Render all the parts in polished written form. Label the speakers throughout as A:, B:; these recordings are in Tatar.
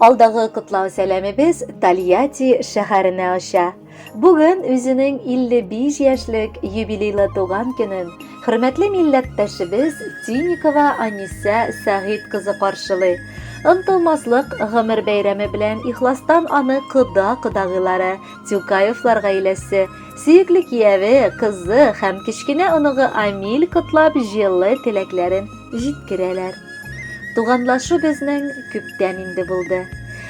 A: Алдагы котлау сәламебез Тольятти шәһәренә оча. Бүген үзенең 55 яшьлек юбилейлы туган көнен хөрмәтле милләттәшебез Тиникова Анисә Сәгыйть кызы каршылый. Онтылмаслык гомер бәйрәме белән ихластан аны кода-кодагыйлары, Тюкаевлар гаиләсе, сөекле кияве, кызы һәм кечкенә оныгы Амиль котлап җылы теләкләрен җиткерәләр. Туганлашу безнең күптән инде булды.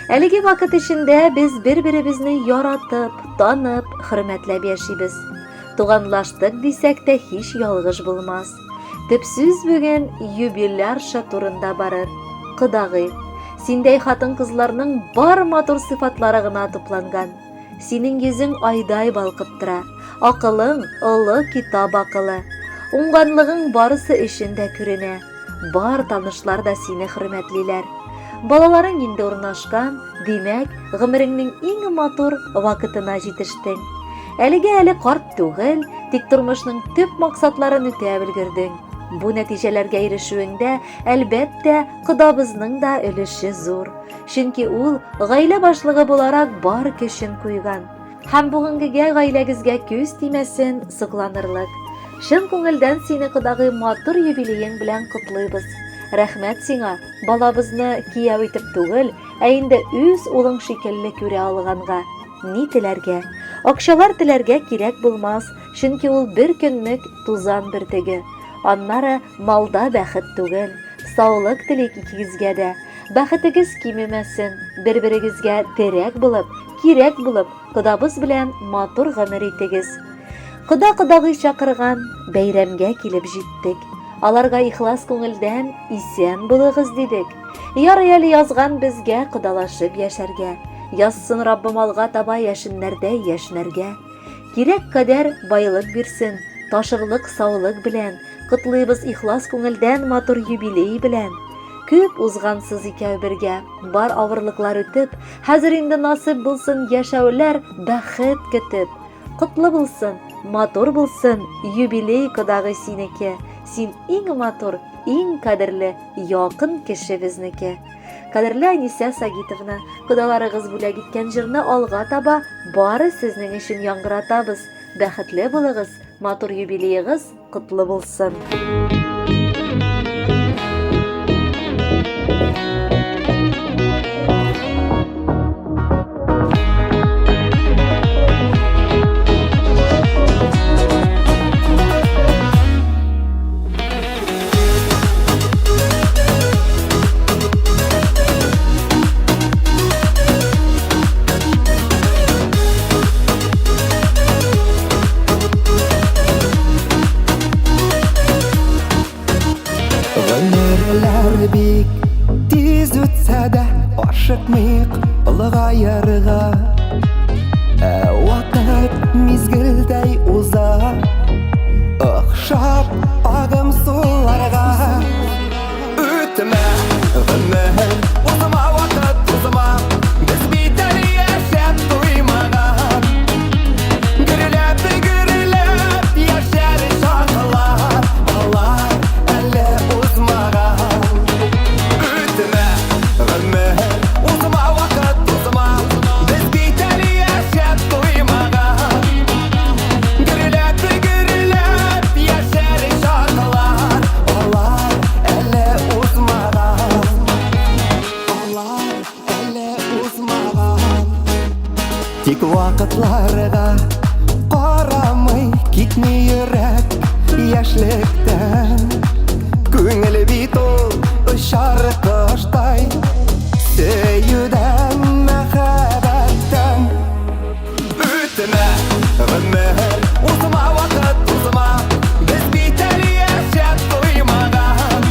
A: Әлеге вакыт эчендә без бер-беребезне яратып, танып, хөрмәтләп яшибез. Туганлаштык дисәк тә һич ялгыш булмас. Төп сүз бүген юбилярша турында барыр. Кодагый, синдәй хатын-кызларның бар матур сыйфатлары гына тупланган. Синең йөзең айдай балкып тора. Акылың, олы китап акылы. Уңганлыгың барысы өчен дә күренә. Бар танышлар да сине хөрмәтлиләр. Балаларың инде урнашкан, димәк, гомереңнең иң матур вакытына җитештең. Әлегә әле карт түгел, тик тормышның төп максатларын үтәп өлгердең. Бу нәтиҗәләргә ирешүеңдә, әлбәттә, кодабызның да өлеше зур. Чөнки ул гаилә башлыгы буларак бар көчен куйган. Һәм бүгенгегә гаиләгезгә күз тимәсен, сокланырлык. Чын күңелдән сине кодагый матур юбилеең белән котлыйбыз. Рәхмәт сиңа, балабызны кияү итеп түгел, ә инде үз улың шикелле күрә алганга. Ни теләргә? Акчалар теләргә кирәк булмас, чөнки ул бер көнлек тузан бөртеге. Аннары малда бәхет түгел. Саулык телик икегезгә дә. Бәхетегез кимемәсен, бер-берегезгә терәк булып, кирәк булып, кодабыз белән матур гомер итегез. Кода-кодагый чакырган бәйрәмгә килеп җиттек. Аларга ихлас күңелдән исән булыгыз дидек. Ярый әле язган безгә кодалашып яшәргә. Язсын Раббым алга таба яшеннәрдәй яшьнәргә. Кирәк кадәр байлык бирсен, ташырлык саулык белән. Котлыйбыз ихлас күңелдән матур юбилей белән. Күп узгансыз икәү бергә, бар авырлыклар үтеп, хәзер инде насыйп булсын яшәүләр бәхет көтеп. Котлы булсын, матур булсын, юбилей кодагый синеке. Син иң матур, иң кадерле, якын кеше безнеке. Кадерле Анисә Сагитовна, кодаларыгыз бүләк иткән җырны алга таба бары сезнең өчен яңгыратабыз. Бәхетле булыгыз, матур юбилеегыз котлы булсын!
B: Гомерләр бик тиз үтсә дә, ашыкмыйк олыгаерга. Ә вакыт мизгелдәй уза, охшап агым суларга. Үтмә, гомер, узма вакыт, узма. Без бит әле яшәп туймаган. Гөрләп, гөрләп яшәр чаклар, алар әле узмаган. Үтмә, гомер, узма вакыт, узма. Без бит әле яшәп туймаган. Гөрләп, гөрләп яшәр чаклар, алар әле узмаган. Алар әле узмаган. Тик вакытларга карамый китми йөрәк яшьлектән. Күңел бит ул очар коштай, сөюдән, мәхәббәттән. Үтмә, гомер, узма вакыт, узма. Без бит әле яшәп туймаган.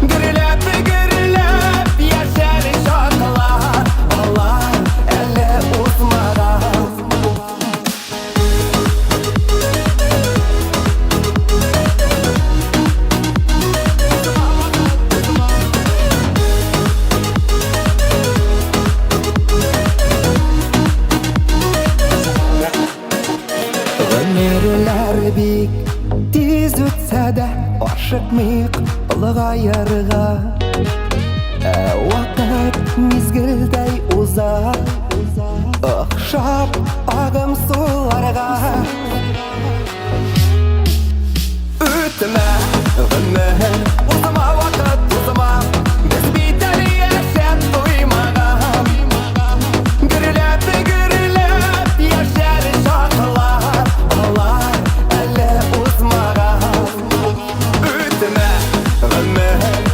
B: Гөрләп, гөрләп яшәр чаклар, алар әле узмаган. Гомерләр бик тиз үтсә дә, ашыкмыйк олыгаерга. Ә вакыт Мизгелдәй уза, Охшап агым суларга. Үтмә, гомер, узма вакыт, узма. Без бит әле яшәп туймаган. Гөрләп, гөрләп яшәр чаклар, алар әле узмаган. Үтмә, гомер.